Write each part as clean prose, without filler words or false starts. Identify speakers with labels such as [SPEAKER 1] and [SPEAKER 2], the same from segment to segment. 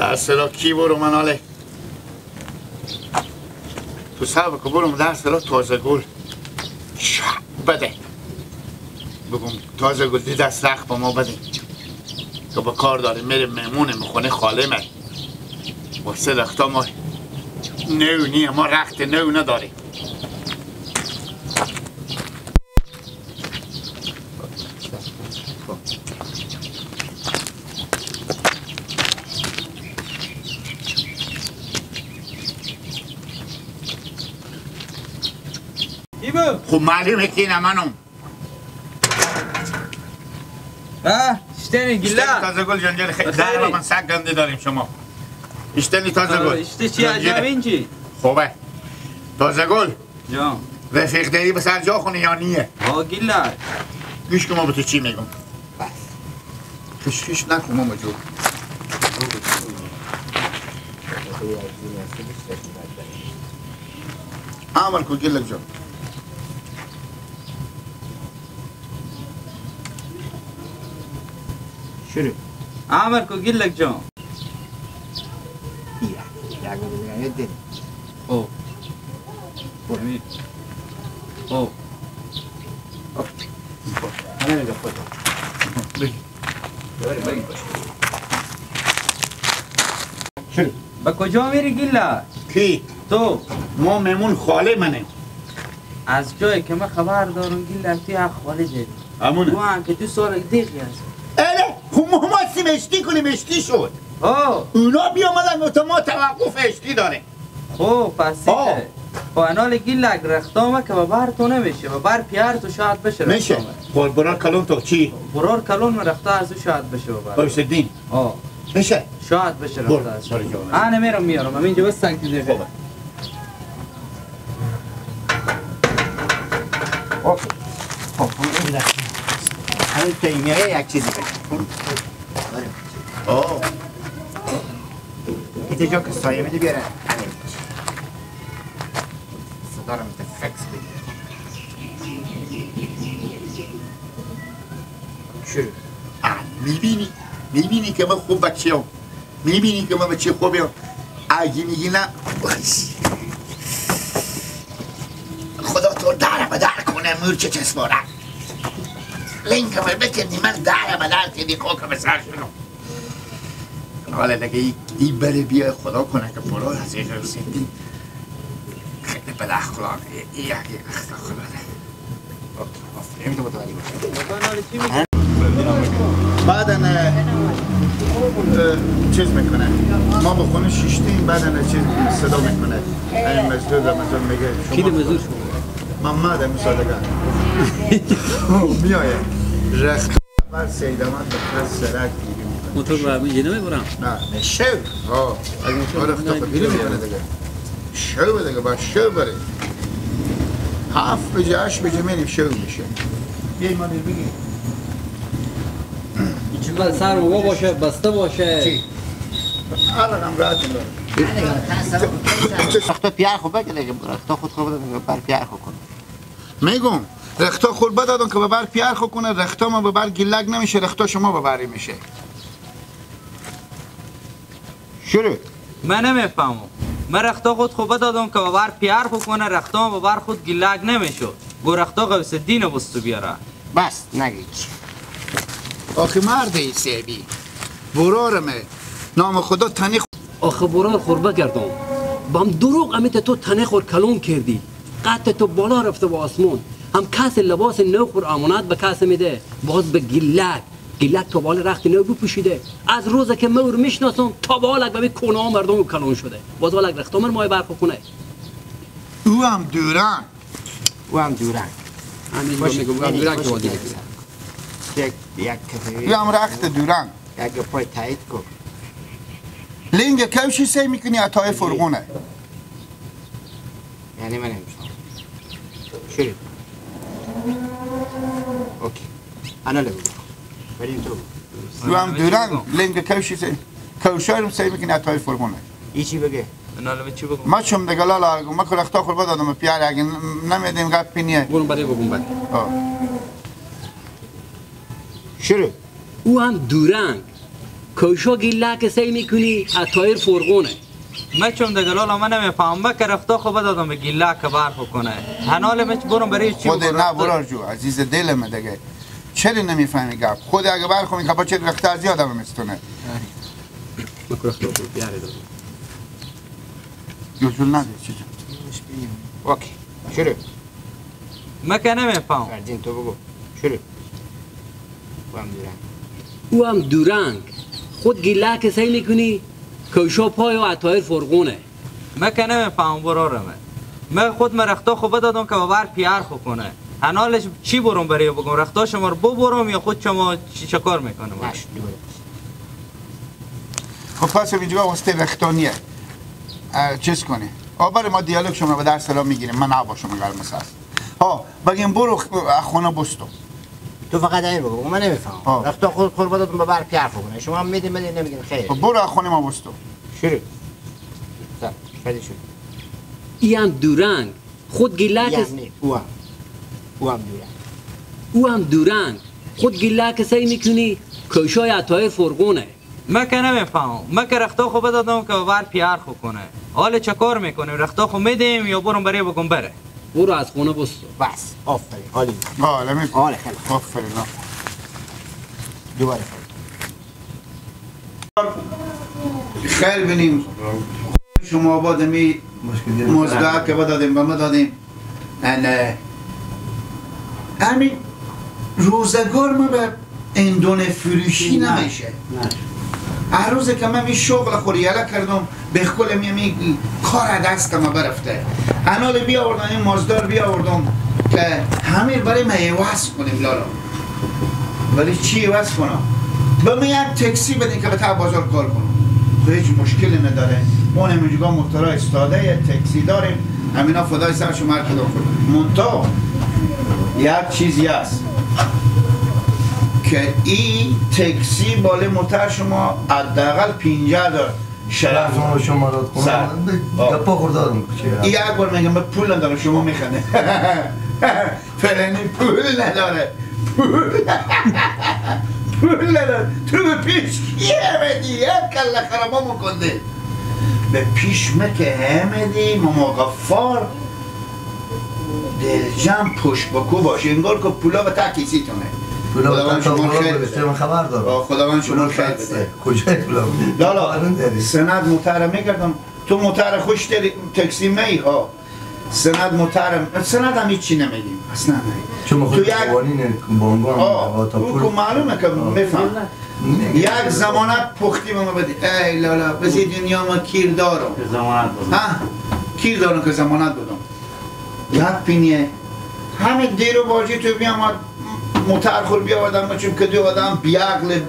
[SPEAKER 1] درس را کی برو من حاله تو سر که برم درس را تازه گل بده بگم تازه گل دی دست رخت با ما بده که با کار داریم میریم مهمونه میخونه خاله من واسه رختا ما نو نیه ما رخت نو نداریم. خب معلومه که اینه منم.
[SPEAKER 2] اشتنی گله
[SPEAKER 1] تازه گل جنجال خیلی در من سگ گنده داریم شما. اشتنی تازه گل
[SPEAKER 2] اشته چی عجب این چی؟
[SPEAKER 1] خوبه تازه گل
[SPEAKER 2] جان
[SPEAKER 1] رفیق داری به سر جا خونه یا نیه؟
[SPEAKER 2] ها گله
[SPEAKER 1] گوش که ما به تو چی میگم بس خش خش نکن ماما جو. عمل کو گلک جان.
[SPEAKER 2] شروع عمل کو گلک جان. او او
[SPEAKER 1] شروع.
[SPEAKER 2] با کجا میری گله؟
[SPEAKER 1] کی؟
[SPEAKER 2] تو.
[SPEAKER 1] ما مهمون خاله منه.
[SPEAKER 2] از جایی که من خبر دارم گله توی حق خاله داری.
[SPEAKER 1] امونه.
[SPEAKER 2] تو هم که 2 سال دیگه هست.
[SPEAKER 1] اله خب ما هستیم اشتی کنیم اشتی شد. اونا بیامدن گفتم ما توقف اشتی داریم.
[SPEAKER 2] خب پس اینه. خب انال گیلک رختامه که بر تو نمیشه و بر پیار تو شاید بشه.
[SPEAKER 1] میشه. خب برار کلون تو چی؟
[SPEAKER 2] برار کلون من رختا از او شاید بشه بر.
[SPEAKER 1] باشه دین. میشه.
[SPEAKER 2] شاید بشه رختا از. انا میرم میارم همینجا بس سنگ دیگه.
[SPEAKER 1] خوبه. اوکی. خب این همین تیمیه یک چیزی بگم. اوه. اینجا که سایه میده بیاره. صدا رو میده فکس بده.
[SPEAKER 2] شروع.
[SPEAKER 1] میبینی میبینی که من خوب بچه هم. میبینی که من بچه خوبیم. اگه میگی نه خدا تو در به در کنه مورچه چسبانه. لینک من بکنی من در به در کنی کوک به سر شدم. حالا دیگه دی بره بیا خدا کنه که برو از اینجا رسیدی خیلی بد اخلاق این اخلاق خدا ده.
[SPEAKER 3] آفرین متوجه باشه.
[SPEAKER 1] بعدن چیز میکنه ما با خونه شیشتیم بعدن چیز صدا میکنه این مزدور در مزدور میگه
[SPEAKER 4] کی مزدور شما؟
[SPEAKER 1] محمد مسادگان میایه رخت بر سیدمت به پس سرک گیری میکنه
[SPEAKER 4] موتور با اینجا نمیبرم؟
[SPEAKER 1] نه شو ها رخت خود گیری میکنه دیگه شو دیگه با شو بره 7 بجه 8 بجه میریم شو میشه یه ایمانی بگی
[SPEAKER 4] چون سر ما باشه بسته باشه
[SPEAKER 1] چی؟ الان هم راحت دارم
[SPEAKER 3] رختا پیار خوب بگه دیگه رختا خود خوب بده بر پیار خو کنه
[SPEAKER 1] میگم رختا خود بدادم که بر پیار خو کنه رختا ما بر گلگ نمیشه رختا شما ببری میشه شروع.
[SPEAKER 2] من نمیفهمم من رختا خود خوب دادم که بر پیار خو کنه رختا ما بر خود گلگ نمیشه گو رختا غوث الدین بستو بیاره
[SPEAKER 3] بس نگید.
[SPEAKER 1] آخه مرد ای سیبی برارمه نام خدا تنی
[SPEAKER 4] آخه برار خوربه کردم بام دروغ امیت تو تنه خور کلون کردی قطع تو بالا رفته با آسمون هم کس لباس نو خور امانت به کس میده باز به گلک گلک تا بالا رخت نو بپوشیده از روزی که مور میشناسم تا بالا به کونه مردم کلون شده باز بالا رخت عمر مای برف کنه
[SPEAKER 1] او هم دوران
[SPEAKER 3] او هم دوران
[SPEAKER 4] همین میگم دوران که وادی
[SPEAKER 3] یک یک کفه
[SPEAKER 1] او هم رخت دوران
[SPEAKER 3] یک پای تایید کن
[SPEAKER 1] لینگ کفشی سی میکنی عطای فرغونه
[SPEAKER 3] یعنی من نمیشم شروع اوکی انا لگو بریم تو
[SPEAKER 1] او هم دوران لینگ کفشی سی کفشای رو سی میکنی عطای فرغونه
[SPEAKER 3] ای چی بگه؟
[SPEAKER 2] انا چی بگم؟
[SPEAKER 1] ما چم دیگه لالا ما که رختا خور بدادم پیار اگه نمیدیم گپی نیه
[SPEAKER 4] برو برای بگم بعد
[SPEAKER 3] شروع.
[SPEAKER 4] او هم دورنگ کوشا گیلک سی میکنی عطایر فرغونه.
[SPEAKER 2] من چون دیگه لالا من نمیفهمم. من که رختا خو بدادم به گیلک برخ کنه. هنال من برم برای چی؟
[SPEAKER 1] خود نه برار جو عزیز دل من دیگه. چرا نمیفهمی گپ؟ خود اگه برخ کنی که چه رختا از یادم میستونه.
[SPEAKER 4] من رختا خو بیاره دادم.
[SPEAKER 1] جول نده چیزی.
[SPEAKER 3] اوکی. شروع.
[SPEAKER 2] من که نمیفهمم.
[SPEAKER 3] فردین تو بگو. شروع.
[SPEAKER 4] او هم دورنگ. خود گیلک سی میکنی کوشا پای و عطایر فرغونه.
[SPEAKER 2] من که نمیفهمم برارمه. من خود من رختا خو بدادم که بر پیار خو کنه. هنالش چی برم برای بگم؟ رختا شما رو ببرم یا خود شما چه کار میکنم؟
[SPEAKER 1] خب پس اینجا واسه رختانیه چیز کنه. آبر ما دیالوگ شما به در سلام میگیریم. من نباشم گرم است. ها بگیم برو خونه بستو.
[SPEAKER 3] تو فقط این بگو من نمیفهمم. رختا خود خور بدادم به بر پیار کنه. شما هم میدین میدین نمیدین خیر.
[SPEAKER 1] برو خونه ما بستو.
[SPEAKER 3] شروع. خیلی شروع.
[SPEAKER 4] ای هم دورنگ خود گیلک
[SPEAKER 3] او هم دورنگ.
[SPEAKER 4] او هم دورنگ خود گیلک سی میکنی کوشای عطای فرغونه.
[SPEAKER 2] من که نمیفهمم. من که رختا خو بدادم که بر پیار خو کنه. حالا چه کار میکنیم؟ رختا خو میدیم یا برم برای بگم بره؟
[SPEAKER 4] برو از خونه بستو.
[SPEAKER 3] بس آفرین عالی.
[SPEAKER 1] عالی
[SPEAKER 3] خیلی
[SPEAKER 1] آفرین.
[SPEAKER 3] دوباره
[SPEAKER 1] خیر بینیم. شما آباد می مزده که بدادیم به ما دادیم. همین روزگار ما به اندونه فروشی نمیشه. هر روز که من می شغل خوریاله کردم به کل می کار دست ما برفته. انال بیاوردم این مازدار بیاوردم که همین برای ما عوض کنیم لالا. ولی چی عوض کنم؟ به من یک تاکسی بدین که به تا بازار کار کنم. هیچ مشکلی نداره. اون اینجا موتورا ایستاده یه تاکسی داریم. همینا فدای سر شما هر کدوم خود. مونتا یک چیزی هست که این تاکسی بالای موتور شما حداقل 50,000 شرف
[SPEAKER 5] شما داد کنم. گپا خوردم کوچه.
[SPEAKER 1] این یک بار میگم پول نداره شما میخنده. فلانی پول نداره. پول نداره. تو به پیش کیه بدی؟ یک کله خرابامو کنده. به پیش مکه همدی ماما غفار دلجم پشت بکو باشه انگار که پولا به تا کیسیتونه. خداوند شما خیر بده.
[SPEAKER 5] خبر دارم.
[SPEAKER 1] خداوند شما خیر بده.
[SPEAKER 5] کجای پولا؟
[SPEAKER 1] لالا سند موتر میکردم تو موتر خوش تاکسی می ها سند موتر سند هم هیچی نمیگیم اصلا نمیگیم.
[SPEAKER 5] چون خود قوانین بانگان تا پول
[SPEAKER 1] معلومه که میفهم. یک ضمانت پختی به ما بدی. ای لالا بسی دنیا ما کیر دارم.
[SPEAKER 2] ضمانت بدم.
[SPEAKER 1] ها کیر دارم که ضمانت بدم. یک پینیه همه دیر و باجی تو بیام موتر خور بیاوردم چون که دو آدم بیعقل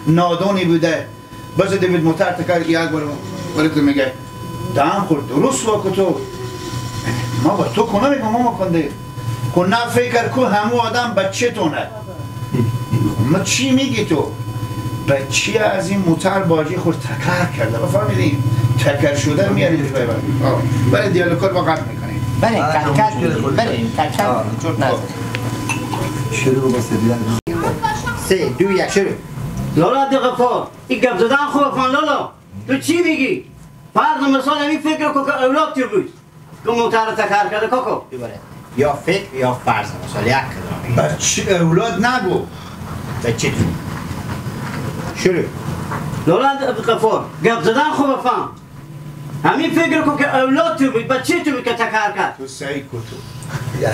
[SPEAKER 1] نادونی بوده. باز دیوید موتر تکر یک بار ولی تو میگه دم خور درست واکو تو ما با تو کنه میگم ماما کنده خب نه فکر کو همو آدم بچه تونه. ما چی میگی تو؟ بچه از این موتر باجی خور تکر کرده بفهمیدیم تکر شده میارید برای دیالوگ با قطع میکنیم.
[SPEAKER 3] بله کل بله کل جور نزد.
[SPEAKER 5] شروع با
[SPEAKER 3] 3 2 1 شروع.
[SPEAKER 6] لالا عبدالغفار این گپ زدن خوب فان لالا تو چی میگی؟ فرض مثال همین فکر کو که اولاد تو بود که موتر تکر کرده کاکو.
[SPEAKER 3] یا فکر یا فرض مثال یک کدام.
[SPEAKER 1] بچه اولاد نگو
[SPEAKER 3] بچه تو شروع.
[SPEAKER 6] لالا عبدالغفار گپ زدن خوب فهم همین فکر کو که اولاد تو بود بچه تو بود که تکر کرد.
[SPEAKER 1] تو سعی کو تو
[SPEAKER 5] یک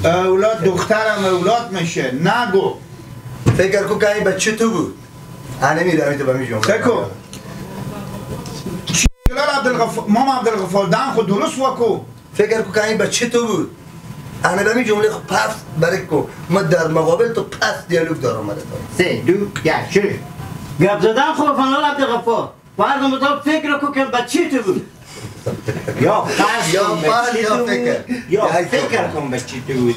[SPEAKER 1] اولاد دخترم اولاد میشه نگو.
[SPEAKER 5] فکر کو که این بچه تو بود. انا میرم تو به میجام.
[SPEAKER 1] فکر لالا عبدالغفار ماما عبدالغفار دم خود درست واکو.
[SPEAKER 5] فکر کو که این بچه تو بود. انا به می جمله خود پس برای کو ما در مقابل تو پس دیالوگ دارم مرا.
[SPEAKER 3] 3 2 1 شروع.
[SPEAKER 6] گپ زدن خوب فنال عبدالغفار فرض مثال فکر کو که بچه تو بود.
[SPEAKER 3] یا فرض
[SPEAKER 5] یا فکر
[SPEAKER 3] یا فکر کن بچه تو بود.